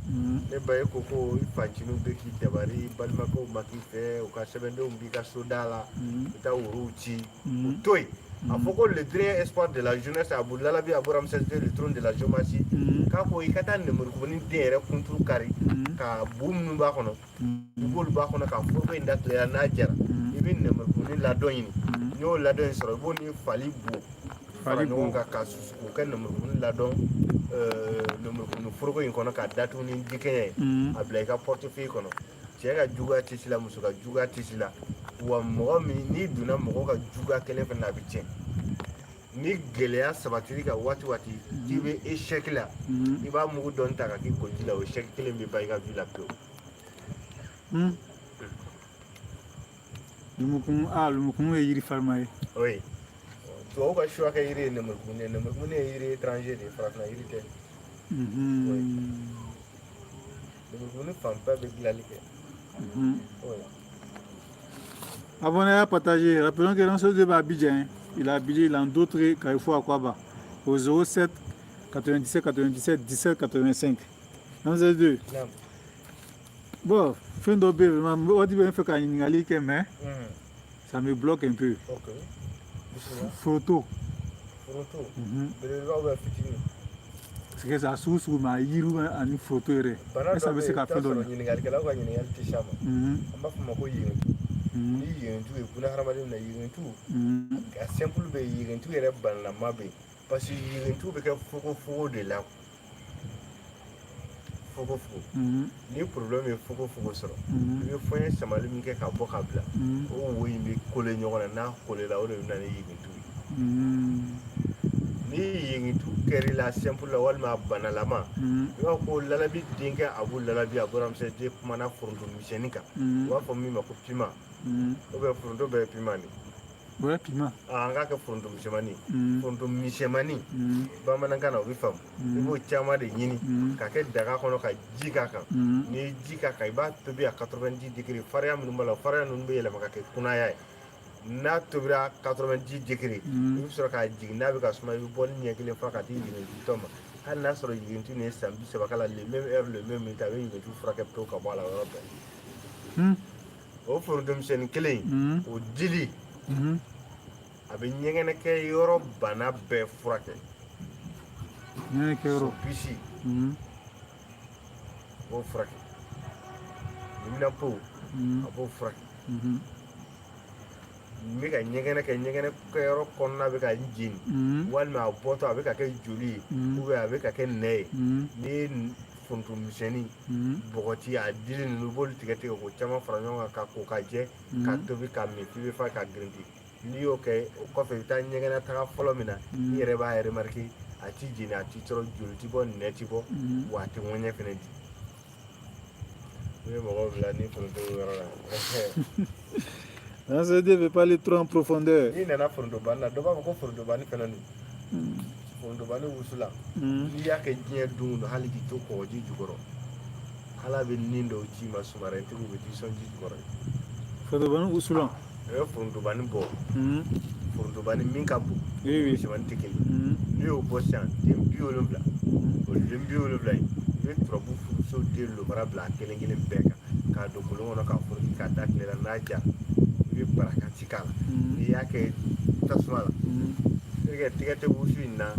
Ne ba, e ko i fanciniw bɛ k'i dabari, i balimakɛw ma k'i fɛ, u ka sɛbɛndenw b'i ka soda la, i taa worow ci, o to yen. A fɔ ko le dernier espoir de la jeunesse, Abou Lalabi, Abou Ramsès II, le trône de la géomancie, k'a ko i ka taa nɛmurukumuni den yɛrɛ kunturu kari, ka bu minnu b'a kɔnɔ, i b'olu b'a kɔnɔ ka foroko in da tile la. N'a jara, i bɛ nɛmurukumuni ladɔn ɲini. N'i y'o ladɔn in sɔrɔ, i b'o ni fali bo fara ɲɔgɔn kan ka susu k'o kɛ nɛmurukumuni ladɔn, nɛmurukumuni foroko in kɔnɔ, k'a datugu ni jikɛɲɛ ye, a bila i ka portefeuille kɔnɔ. Cɛ ka juguya tɛ si la, muso ka juguya tɛ si la. Wa mɔgɔ min n'i donna mɔgɔ ka juguya kelen fana na, a bɛ tiɲɛ. Ni gɛlɛya sabatili ka waati waati k'i bɛ échec la, i b'a mugu dɔɔni ta ka k'i koji la, o échec kelen bɛ ban i ka vie la pewu. Lumukumu, ah, lumukumu ye yiri farima ye. Oui, tubabu ka choix kɛ yiri ye nɛmurukumuni ye. Nɛmurukumuni ye yiri étranger de ye, farafinna yiri tɛ. Nɛmurukumuni fan bɛɛ bɛ dilanli kɛ. Oui. Abonnez à partager. Rappelons que Ramsès II va à Abidjan. Il a Abidjan, il a d'autres Carrefour Akwaba. Au 07 97 97 17 85. Ramsès II. Naam. Bon, fɛn dɔ bɛ yen vraiment, waati bɛ n fɛ ka ɲininkali kɛ, mais ça me bloque un peu. Ok, bisimila. Foronto. Foronto belebeleba ou bien fitinin? Parce que ça sugu sugu, mais a yiriw ani foronto yɛrɛ. Bana Est-ce que a dɔ bɛ bɛ se yen, i ka bɛ taa fɛn dɔ sɔrɔ ɲɛ? Ɲininkalikɛlaw ka ɲininkali tɛ s'a ma. An b'a fɔ o ma ko yegentu. Ni yegentu ye buna hadamaden minɛ, yegentu a simple bɛ yen, yegentu yɛrɛ banalama bɛ yen, parce que yegentu bɛ kɛ fogofogo de la, fogofogo. Ni problème ye fogofogo sɔrɔ, i bɛ fɔɲɛ samali min kɛ ka bɔ ka bila, o wo in bɛ coller ɲɔgɔn na. N'a coller la, o de bɛ na ni yegentu ye. Ni yegentu kɛr'i la simple la walima a banalama, i b'a fɔ ko Lalabi denkɛ Abu Lalabi Abu Ramsès de kumana foronto misɛnnin kan, u b'a fɔ min ma ko piment, ou bien foronto bɛɛ ye piment de ye. Ouais, piment. Ah, an k'a kɛ foronto misɛnmanin, foronto misɛnmanin bamanankan na, o bɛ faamu. I b'o caman de ɲini ka kɛ daga kɔnɔ ka ji k'a kan. N'i ye ji k'a kan, i b'a tobi a 90 degré. Farinya minnu b'a la, farinya ninnu bɛ yɛlɛma ka kɛ kunaya ye. N'a tobira 90 degré, i bɛ sɔrɔ k'a jigin. N'a bɛ ka suma, i bɛ bɔ ni ɲɛ kelen fa ka di yirintutɔ ma. Hali n'a sɔrɔ yirintu nin ye san 30 k'a la, le même heure, le même minute, a bɛ yirintu furakɛ pewu ka bɔ a la o yɔrɔ bɛɛ. O foronto misɛnnin kelen in, o dili, a bɛ ɲɛgɛnɛ kɛ yɔrɔ bana bɛɛ furakɛ. Ɲɛgɛnɛ kɛ yɔrɔ. Bisi, a b'o furakɛ. Niminanpo, a b'o furakɛ. N bɛ ka ɲɛgɛnɛ kɛ, ɲɛgɛnɛ kɛyɔrɔ kɔnɔna bɛ ka n jeni, walima a bɔtɔ a bɛ ka kɛ joli ye, ou bien a bɛ ka kɛ nɛ ye, n'i ye foronto misɛnnin bɔgɔti, a dili ninnu, i b'olu tigɛ tigɛ k'o caman fara ɲɔgɔn kan ka ko ka jɛ ka tobi ka min f'i bɛ fa ka girinti. N'i y'o kɛ, o kɔfɛ i bɛ taa ɲɛgɛnɛ taga fɔlɔ min na, i yɛrɛ b'a remarquer, a ti jeni, a ti tɔrɔ, joli ti bɔ, nɛ ti bɔ, wa a tɛ ŋɔɲɛ fɛnɛ di. I bɛ mɔgɔw bila ni foronto yɔrɔ la. Ramsès ne veut pas aller trop en profondeur. N'i nana forontobani na, dɔ b'a fɔ ko forontobani fɛnɛ don. Forontobani wusula, n'i y'a kɛ diɲɛ don o don, hali k'i to kɔgɔji jukɔrɔ, Ala bɛ ni dɔw ci ma, sumarɛntigiw bɛ t'i sɔn ji jukɔrɔ. Forontobani wusulan. I bɛ forontobani bɔ, forontobani min ka bon, misɛnmanin tɛ kelen. N'i y'o bɔ sisan, den 70, o den 70 in, i bɛ turabu furuso den lomara bila a kelen kelen bɛɛ kan k'a don kolon kɔnɔ k'a foroki k'a da tile la. N'a jara, i bɛ barakati k'a la. N'i y'a kɛ tasuma la, c'est tigɛ tɛ wusu in na,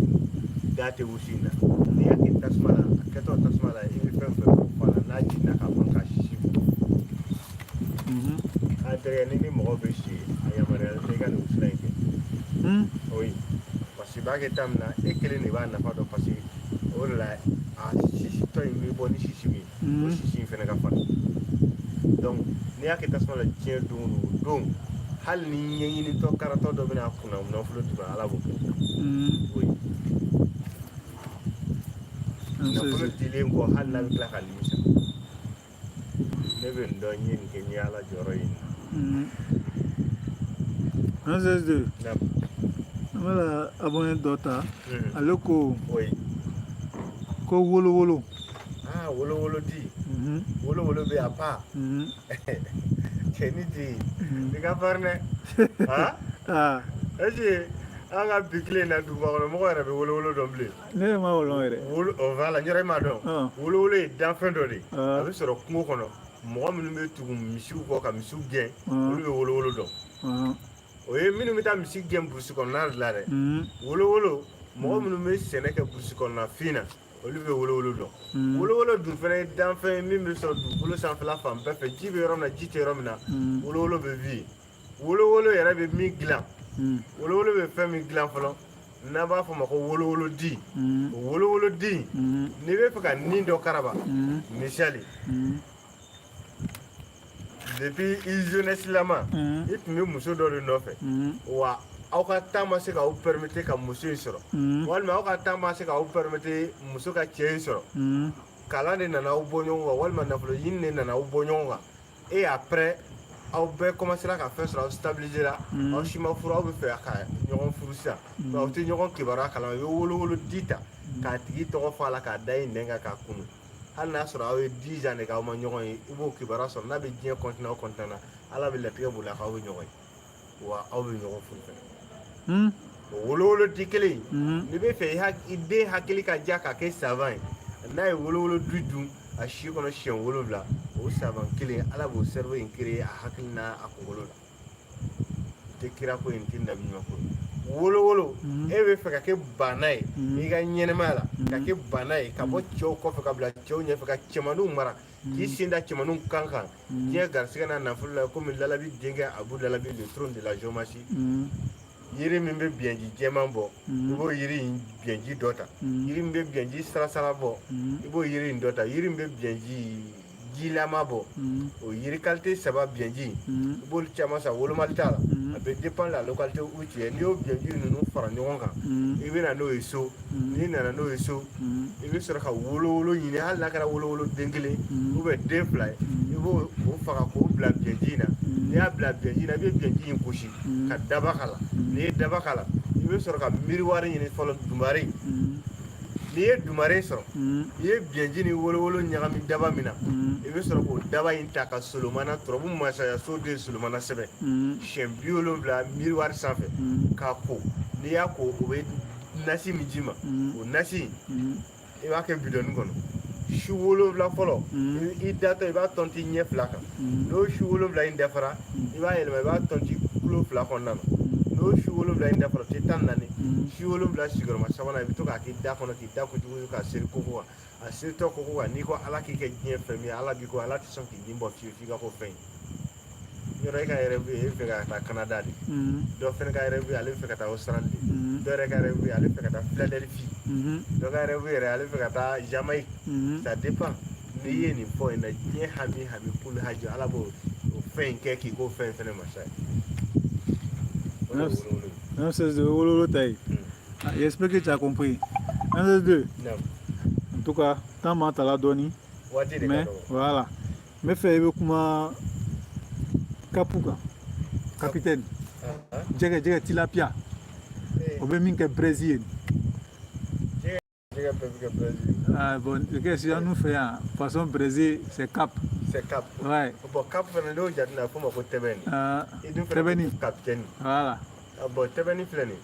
da tɛ wusu in na. N'i y'a kɛ tasuma la, a kɛtɔ tasuma la, i bɛ fɛn fɛn fɔ a la, n'a jiginna ka ban ka sisi bɔ. A terikɛ, ni mɔgɔ bɛ si, a yamaruyalen tɛ i ka nin wusulan in kɛ. Oui, parce que i b'a kɛ ta min na, e kelen de b'a nafa dɔn, parce que o de la a sisitɔ in bɛ bɔ ni sisi min ye, o sisi in fɛnɛ ka farin. Donc n'i y'a kɛ tasuma la diɲɛ don o don, hali ni ɲɛɲinitɔ karatɔ dɔ bɛna kunna nafolo d'i ma, Ala b'o kɛ. Oui, nafolo dilen kɔ, hali n'a bɛ tila ka nimisa. Ne bɛ nin dɔn, n ye nin kɛ, n ye Ala jɔyɔrɔ ye nin na. Ramsès 2. An bɛna abonné dɔ ta. Ale ko ko wolowolo. Ah, wolowolo di. Wolowolo bɛ a pa. Cɛ ni di. I ka farin dɛ. Ah. Est-ce que an ka bi tile in na, duguba kɔnɔ mɔgɔw yɛrɛ bɛ wolowolo dɔn bilen? Ne yɛrɛ ma o lɔn yɛrɛ. Wolo, voilà, n yɛrɛ m'a dɔn. Wolowolo ye danfɛn dɔ de ye. A bɛ sɔrɔ kungo kɔnɔ. Mɔgɔ minnu bɛ tugu misiw kɔ ka misiw gɛn, olu bɛ wolowolo dɔn. O ye minnu bɛ taa misi gɛn burusi kɔnɔna de la dɛ. Wolowolo, mɔgɔ minnu bɛ sɛnɛ kɛ burusi kɔnɔna fin na, olu bɛ wolowolo dɔn. Wolowolo dun fana ye danfɛn ye min bɛ sɔrɔ dugukolo sanfɛla fan bɛɛ fɛ. Ji bɛ yɔrɔ min na, ji tɛ yɔrɔ min na, wolowolo bɛ vi. Wolowolo yɛrɛ bɛ min dilan, wolowolo bɛ fɛn min dilan fɔlɔ, n'an b'a fɔ o ma ko wolowolo di. O wolowolo di, n'i bɛ fɛ ka nin dɔ karaba, misali, depuis i jeunesse lama, i tun bɛ muso dɔ de nɔfɛ, wa aw ka temps ma se k'aw permettre ka muso in sɔrɔ, walima aw ka temps ma se k'aw permettre muso ka cɛ in sɔrɔ, kalan de nana aw bɔ ɲɔgɔn kan, walima nafolo ɲini de nana aw bɔ ɲɔgɔn kan, et après aw bɛɛ commencera ka fɛn sɔrɔ, aw stabiliser la, aw si ma furu, aw bɛ fɛ ka ɲɔgɔn furu sisan, aw tɛ ɲɔgɔn kibaruya kalama, i bɛ wolowolo di ta k'a tigi tɔgɔ fɔ a la k'a da i nɛn kan k'a kunu. Hali n'a sɔrɔ aw ye 10 ans de kɛ aw ma ɲɔgɔn ye, i b'o kibaruya sɔrɔ. N'a bɛ diɲɛ continent o continent na, Ala bɛ latigɛ boli a kan, aw bɛ ɲɔgɔn ye, wa aw bɛ ɲɔgɔn furu fɛnɛ. O wolowolo di kelen in, n'i bɛ fɛ i den hakili ka diya ka kɛ savant ye, n'a ye wolowolo di dun a si kɔnɔ siɲɛ 7, O savant kelen, Ala b'o cerveau in créer a hakili n'a a kunkolo la. N tɛ kira ko ye, n tɛ nabi ɲuman ko ye. Wolo e bɛ fɛ ka kɛ baana ye i ka ɲɛnɛmaya la, ka kɛ baana ye ka bɔ cɛw kɔfɛ ka bila cɛw ɲɛfɛ, ka cɛmaninw mara, k'i sen da cɛmaninw kan kan diɲɛ garisigɛ n'a nafolo la, komi Lalabi denkɛ Abu Lalabi, le trône de la géomancie. Yiri min bɛ biɲɛji jɛman bɔ, i b'o yiri in biɲɛji dɔ ta. Yiri min bɛ biɲɛji sarasara bɔ, i b'o yiri in dɔ ta. Yiri min bɛ biɲɛji jilama bɔ, o yiri qualité saba biɲɛji, i b'olu caman san. Wolomali t'a la, a bɛ dépend la localité où tu es. N'i y'o biɲɛji ninnu fara ɲɔgɔn kan, i bɛ na n'o ye so. N'i nana n'o ye so, i bɛ sɔrɔ ka wolowolo ɲini, hali n'a kɛra wolowolo den kelen ou bien den fila ye, i b'o o faga k'o bila biɲɛji in na. N'i y'a bila biɲɛji in na, i bɛ biɲɛji in gosi ka daba k'a la. N'i ye daba k'a la, i bɛ sɔrɔ ka miroir ɲini fɔlɔ, dumare. N'i ye dumare sɔrɔ, i ye biɲɛji ni wolowolo ɲagami daba min na, i bɛ sɔrɔ k'o daba in ta ka Solomana, turabu masaya so den Solomana sɛbɛn siɲɛ 70 miroir sanfɛ k'a ko. N'i y'a ko, o bɛ nasi min d'i ma, o nasi i b'a kɛ bidɔnni kɔnɔ. Su 7 fɔlɔ, i datɔ, i b'a tɔnti ɲɛ fila kan. N'o su 7 in dafara, i b'a yɛlɛma, i b'a tɔnti kulo fila kɔnɔna na. N'o su 7 in dafara, o tɛ 14. Su 7 sigiyɔrɔma sabanan, i bɛ to k'a k'i da kɔnɔ, k'i da kojugu k'a seri koko kan. A seritɔ koko kan, n'i ko Ala k'i kɛ diɲɛ fɛn min ye, Ala b'i ko Ala tɛ sɔn k'i nin bɔ fiyewu f'i ka ko fɛn ye. Yɔrɔ e ka rêve ye, e bɛ fɛ ka taa Canada de. Dɔ fɛnɛ ka rêve ye, ale bɛ fɛ ka taa Australie de. Dɔ yɛrɛ ka rêve ye, ale bɛ fɛ ka taa Philadelphie. Dɔ ka rêve yɛrɛ, ale bɛ fɛ ka taa Jamaïque. Ça dépend. N'i ye nin fɔ in na, diɲɛ hami hami kulu haju, Ala b'o o fɛn in kɛ k'i k'o fɛn fɛnɛ masa ye. O de ye wolowolo ye. Non, c'est de wolowolo ta ye. Ah, j'espère que tu as compris. 1, 2. Naam. En tout cas, temps b'an ta la dɔɔni. Waati de ka Mais dɔgɔ. voilà. N bɛ fɛ i bɛ kuma carpe kan. Capitaine. Ah, Jɛgɛ jɛgɛ tilapia. eh, O bɛ min kɛ Brésil. Jɛgɛ bɛɛ bɛ kɛ Brésil. Ah, bon, kɛ sisan n'u fɛ yan, poisson Brésil, c'est carpe. C'est carpe. Ouais. Bon, carpe fɛnɛ, n'o jate a fɔ ma ko tɛbɛn. Ah, I dun fɛnɛ tɛbɛnni. ko capitaine. Voilà. Ah, bon, tɛbɛnni filɛ nin ye.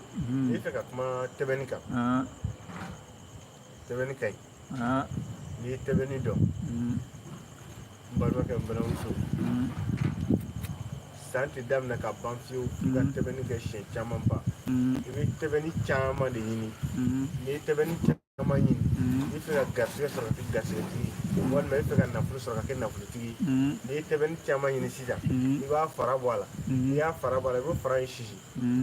N'i fɛ ka kuma tɛbɛnni kan, tɛbɛnni ka ɲi. N'i ye tɛbɛnni dɔn, n balimakɛ, n balimamuso, san tɛ daminɛ ka ban fiyewu f'i ka tɛbɛnni kɛ siɲɛ caman ba. I bɛ tɛbɛnni caman de ɲini. N'i ye tɛbɛnni caman ɲini, n'i fɛ ka garisɛgɛ sɔrɔ ka kɛ garisɛgɛtigi ye, walima i fɛ ka nafolo sɔrɔ ka kɛ nafolotigi ye, n'i ye tɛbɛnni caman ɲini sisan, i b'a fara bɔ a la. N'i y'a fara bɔ a la, i bɛ fara in sisi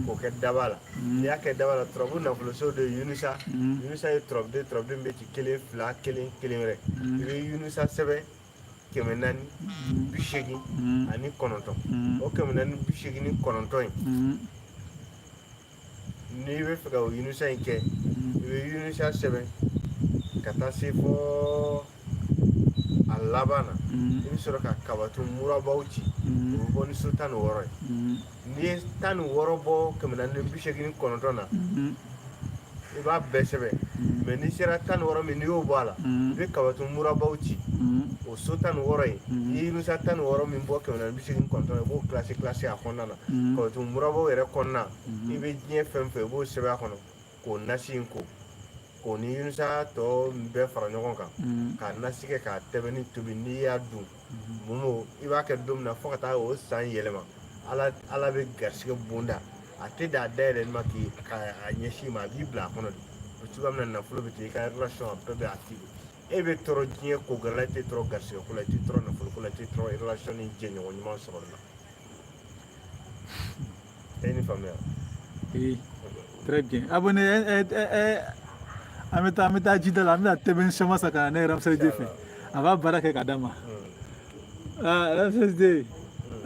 k'o kɛ daba la. N'i y'a kɛ daba la, turabu nafoloso de ye Yunusa. Yunusa ye turabuden, turabuden bɛ ci kelen fila kelen kelen wɛrɛ. I bɛ Yunusa sɛbɛn 489. O 489 in, n'i bɛ fɛ ka o Yunusa in kɛ, i bɛ Yunusa sɛbɛn ka taa se fɔ a laban na. I bɛ sɔrɔ ka kabatu murabaw ci, o bɛ bɔ ni so 16 ye. N'i ye 16 bɔ 489 na, i b'a bɛɛ sɛbɛn. Mɛ n'i sera 16 min, n'i y'o bɔ a la, i bɛ kabatu murabaw ci, o so 16 in. N'i ye Yunusa 16 min bɔ 489, i b'o classé classé a kɔnɔna na. Kabatu murabaw yɛrɛ kɔnɔna, i bɛ diɲɛ fɛn fɛn, i b'o sɛbɛn a kɔnɔ k'o nasi in ko, k'o ni Yunusa tɔ bɛɛ fara ɲɔgɔn kan k'a nasi kɛ k'a tɛbɛnni tobi. N'i y'a dun, Momo, i b'a kɛ don min na fo ka taa o san yɛlɛma, Ala bɛ garisɛgɛ bonda. A tɛ da dayɛlɛ ma k'i ka a ɲɛsin i ma, a b'i bila a kɔnɔ de. O cogoya min na nafolo bɛ ten, i ka relation a bɛɛ bɛ activé. E bɛ tɔɔrɔ diɲɛ ko gɛrɛ la, i tɛ tɔɔrɔ garisɛgɛ ko la, i tɛ tɔɔrɔ nafolo ko la, i tɛ tɔɔrɔ relation ni jɛɲɔgɔn ɲuman sɔrɔli la. E ye nin faamuya? Oui, très bien. Abonné, an bɛ taa jida la, an bɛna tɛbɛn caman san ka na ne Ramsès II fɛ. A b'a baara kɛ ka d'a ma. Ah, Ramsès II,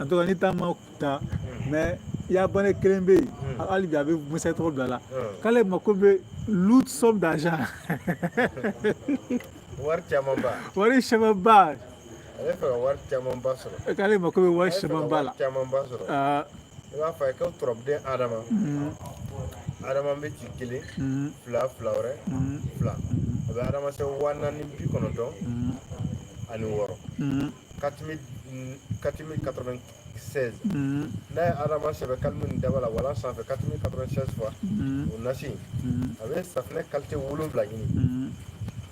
en tout cas ni temps ma ta, mais i abonné kelen bɛ yen, hali bi a bɛ Musa tɔgɔ bila la. K'ale mako bɛ lourde somme d'argent. Wari camanba. Wari camanba. Ale fɛ ka wari camanba sɔrɔ. K'ale mako bɛ wari Ale fɛ ka camanba wari la. camanba sɔrɔ. Ah, I b'a fɔ a ye ko turabuden Adama. Adama bɛ ci kelen, fila, fila wɛrɛ, fila. A bɛ Adama sɛbɛn 4096. 4096. N'a ye Adama sɛbɛn kalimu ni daba la walan sanfɛ 4096 fois, o nasi, a bɛ safinɛ qualité 7 ɲini.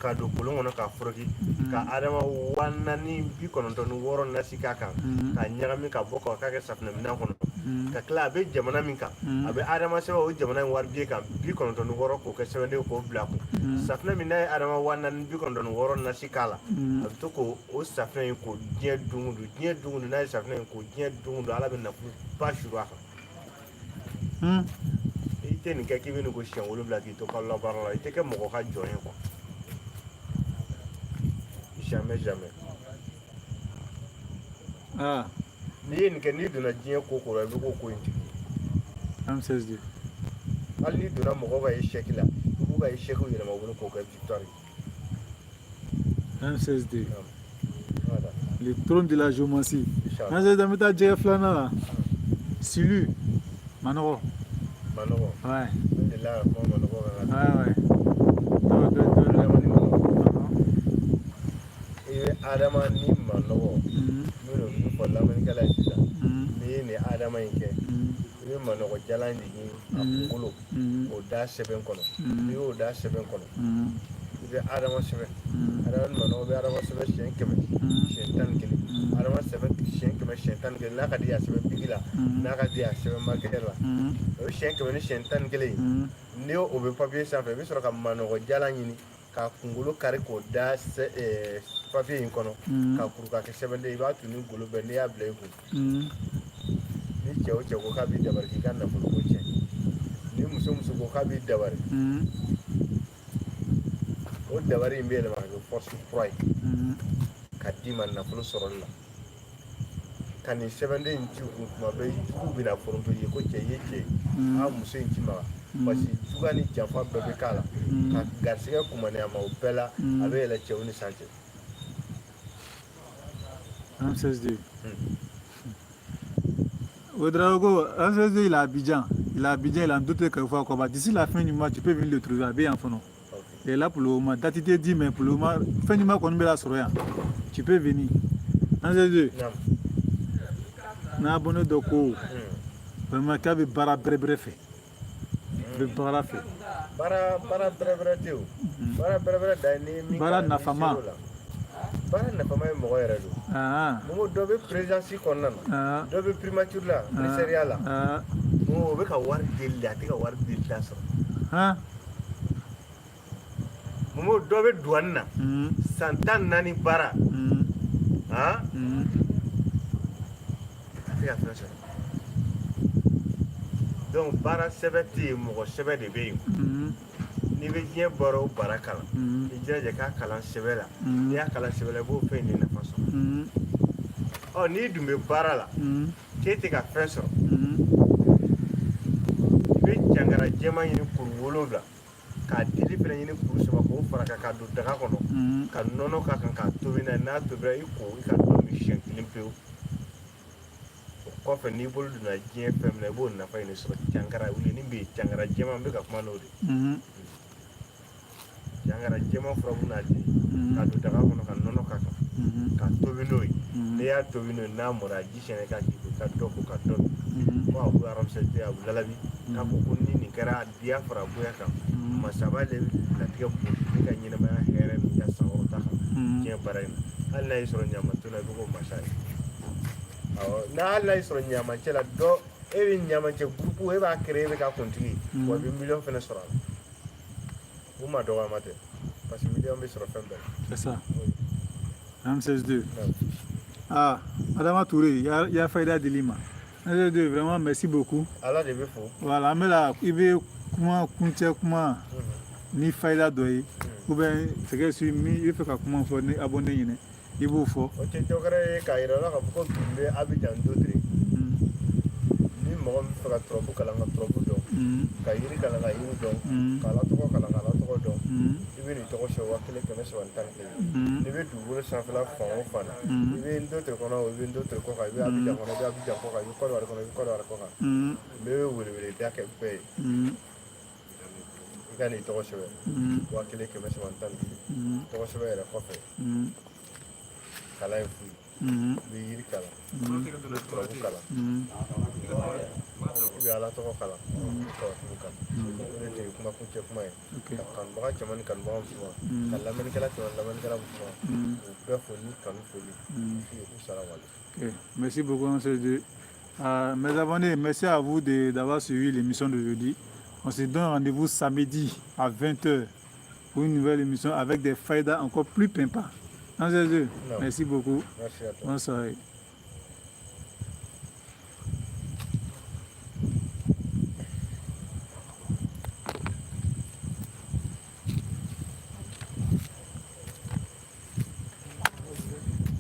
K'a don kolon kɔnɔ k'a foroki, ka adama 4096 nasi k'a kan, k'a ɲagami ka bɔ k'a kɛ safunɛminɛn kɔnɔ, ka tila a bɛ jamana min kan, a bɛ adama sɛbɛn o jamana in waribiye kan 96, k'o kɛ sɛbɛnden k'o bila kun. Safunɛ min n'a ye adama 4096 nasi k'a la, a bɛ to k'o o safunɛ in ko diɲɛ don o don, diɲɛ don o don. N'a ye safunɛ in ko diɲɛ don o don, Ala bɛ nafolo ba suru a kan. I tɛ nin kɛ k'i bɛ nin ko siɲɛ 7 k'i to kalo labaara la, i tɛ kɛ mɔgɔ ka jɔn ye quoi, jamais, jamais. N'i ye nin kɛ, n'i donna diɲɛ ko ko la, i bɛ k'o ko in tigi ye. Ramsès 2. Hali n'i donna mɔgɔw ka échec la, i b'u ka échec yɛlɛma u bolo k'o kɛ victoire ye. Ramsès 2. Voilà. Le trône de la géomancie. Inchallah. Ramsès 2, an bɛ taa jɛgɛ filanan la. Silu. Manɔgɔ. Manɔgɔ. Ouais. N delila ka kuma manɔgɔ kan ka Ouais. Dɔ, dɔ, dɔ. Adama ni manɔgɔ. I bɛ adama ni manɔgɔ, n bɛna min fɔ lamɛnnikɛla ye sisan, n'i ye nin adama in kɛ, i bɛ manɔgɔ jalan de ɲini, a kunkolo, k'o da sɛbɛn kɔnɔ. N'i y'o da sɛbɛn kɔnɔ, i bɛ adama sɛbɛn, adama ni manɔgɔ, bɛ adama sɛbɛn 100 siɲɛ 11, adama sɛbɛn 100 siɲɛ 11. N'a ka di ye, a sɛbɛn biki la, n'a ka di ye, a sɛbɛn marqueur la. O ye 100 ni siɲɛ 11 ye. N'i y'o o bɛ papiye sanfɛ, i bɛ sɔrɔ ka manɔgɔ jalan ɲini k'a kunkolo kari k'o da papiye in kɔnɔ, k'a kuru k'a kɛ sɛbɛnden. I b'a tu ni golo bɛɛ. N'i y'a bila i kun, ni cɛ o cɛ ko k'a b'i dabari k'i ka nafolo ko tiɲɛ, ni muso muso ko k'a b'i dabari, o dabari in bɛ yɛlɛma ka kɛ force kura ye ka d'i ma nafolo sɔrɔli la. Ka nin sɛbɛnden in ci u kun tuma bɛɛ, i juguw bɛna foronto i ye ko cɛ i ye cɛ ye, aa muso in ti maga, parce que juguya ni janfa bɛɛ bɛ k'a la, ka garisɛgɛ kumaniya ma o bɛɛ la, a bɛ yɛlɛ cɛw ni san cɛ. Ramsès 2. Ouedraogo, Ramsès 2, il est à Abidjan. Il est à Abidjan, il a d'autres quelquefois. Quoi. D'ici la fin du mois, tu peux venir le trouver à Béan. Il est là pour le moment. Date tɛ dit, mais pour le moment, fin du mois, qu'on met là sur rien. Tu peux venir. Ramsès 2. Naam. N'a abonné dɔ ko vraiment k'a bɛ baara bɛrɛ-bɛrɛ fɛ. A bɛ baara fɛ. Baara bɛrɛ-bɛrɛ tɛ o. Baara bɛrɛ-bɛrɛ dan ye ni min Baara kalan, n'i nafama. ser'o la. Baara nafama ye mɔgɔ yɛrɛ don. Momo, dɔ bɛ présidence kɔnɔna na, dɔ bɛ primature la, ministériya la. Momo, o bɛ ka wari deli de, a tɛ ka wari deli ta sɔrɔ. Momo, dɔ bɛ douane na, san 14 baara, han, a tɛ ka fɛn sɔrɔ. Donc baara sɛbɛ tɛ yen, mɔgɔ sɛbɛ de bɛ yen. N'i bɛ diɲɛ baara o baara kalan, i jilaja k'a kalan sɛbɛ la. N'i y'a kalan sɛbɛ la, i b'o fɛn in de nafa sɔrɔ. Ɔ n'i dun bɛ baara la, k'e tɛ ka fɛn sɔrɔ, i bɛ jangara jɛman ɲini kuru 7, k'a dili fɛnɛ ɲini kuru 3, k'o fara kan k'a don daga kɔnɔ, ka nɔnɔ k'a kan k'a tobi n'a ye. N'a tobira, i ko i ka dɔ min siɲɛ kelen pewu. O kɔfɛ, n'i bolo donna diɲɛ fɛn min na, i b'o nafa in de sɔrɔ. Jangara wulenin bɛ yen, jangara jɛman, n bɛ ka kuma n'o de ye. Jangara jɛman furabulu n'a den, k'a don daga kɔnɔ ka nɔnɔ k'a kan, ka tobi n'o ye. N'i y'a tobi n'o ye, n'a mɔna, a ji sɛnɛ k'a k'i ko i ka dɔ ko ka dɔ min. Ko a ko Ramsès 2 Abu Lalabi k'a ko ko ni nin kɛra diya fara bonya kan, masaba de latigɛ bosi ne ka ɲɛnamaya hɛrɛ ni ka sankɔrɔta kan diɲɛ baara in na. Hali n'a y'i sɔrɔ ɲamato la, i bɛ k'o masa ye. Awɔ, n'a hali n'a y'i sɔrɔ ɲamacɛ la, dɔ e bɛ ɲamacɛ groupe, e b'a créer, e bɛ k'a kuntigi ye, wa i bɛ miliyɔn fɛnɛ sɔrɔ a la. U ma dɔgɔyama tɛ, parce que miliyɔn bɛ sɔrɔ fɛn bɛɛ la. C'est ça. Oui. Ramsès 2. Non. Ah, Adama Touré, il y a fayida dili ma. Ramsès 2, vraiment, merci beaucoup. Ala de bɛ fo. Voilà, an bɛna i bɛ kuma kuncɛ kuma ni fayida dɔ ye, ou bien c'est que si min i bɛ fɛ ka kuma fɔ ni abonné ɲinɛ, i b'o fɔ. O tɛ dɔwɛrɛ ye k'a yira la k'a fɔ ko bi n bɛ Abidjan Dotere. Ni mɔgɔ min bɛ fɛ ka turabu kalan, ka turabu dɔn, ka yiri kalan, ka yiri dɔn, ka Ala tɔgɔ kalan, ka Ala tɔgɔ dɔn, i bɛ nin tɔgɔ sɔrɔ 1311. N'i bɛ dugukolo sanfɛla fan o fan na, i bɛ n Dotere kɔnɔ, i bɛ n Dotere kɔ kan, i bɛ Abidjan kɔnɔ, i bɛ Abidjan kɔ kan, i bɛ Côte d'Ivoire kɔnɔ, i bɛ Côte d'Ivoire kɔ kan, n bɛ weleweleda kɛ bɛɛ ye, i ka nin tɔgɔ sɛbɛn, 1311. Tɔgɔ sɛbɛn yɛrɛ kɔfɛ, kalan ye fu ye. I bɛ yiri kalan, i bɛ turabu kalan. I bɛ Ala tɔgɔ kalan tawatibu kan. O de tun ye kuma kuncɛ kuma ye. Ka kanubaga cɛman ni kanubaga musoman, ka lamɛnnikɛla cɛman ni lamɛnnikɛla musoman, k'u bɛɛ fo ni kanu foli f'u ye k'u salamale. Ok, merci beaucoup, Ancêtre 2. Mes abonnés, merci à vous d'avoir suivi l'émission d'aujourd'hui. On se donne rendez-vous samedi à 20h pour une nouvelle émission avec des faïdas encore plus pimpas. Ancêtre 2, Non. merci beaucoup. Merci à toi. Bonne soirée.